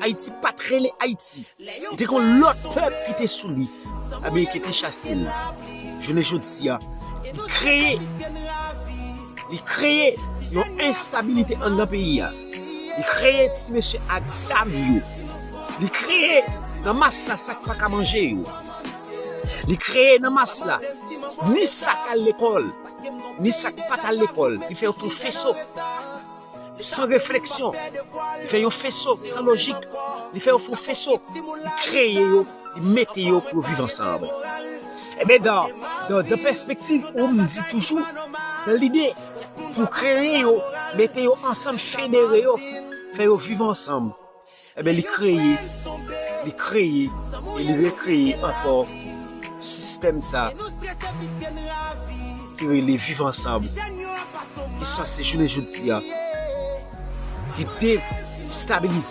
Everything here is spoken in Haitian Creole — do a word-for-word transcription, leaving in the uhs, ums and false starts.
Ayiti pa t rele Ayiti. Li te gen yon lòt pèp ki te sou li. Ameriken te chase l. Jounen jodi a, li kreye, li kreye yon enstabilite anndan peyi a. Li kreye ti mesye ak zam yo. Li kreye nan mas la sa k pa ka manje yo. Li kreye nan mas la ni sa k al lekòl, ni sa k pa t al lekòl. Li fè yo fè yon feso san refleksyon. Li fè yon feso san lojik. Li fè yo fè yon feso. Li kreye yo, li mete yo pou yo viv ansanm. Ebyen, dan, dan, dan pèspektiv ou m di toujou, dan lide pou kreye yo, mete yo ansanm, federe yo, fè yo viv ansanm. Ebyen, li kreye, li kreye, e li rekreye ankò sistèm sa ki rele Viv Ansanm, ki sanse jounen jodi a, ki destabilize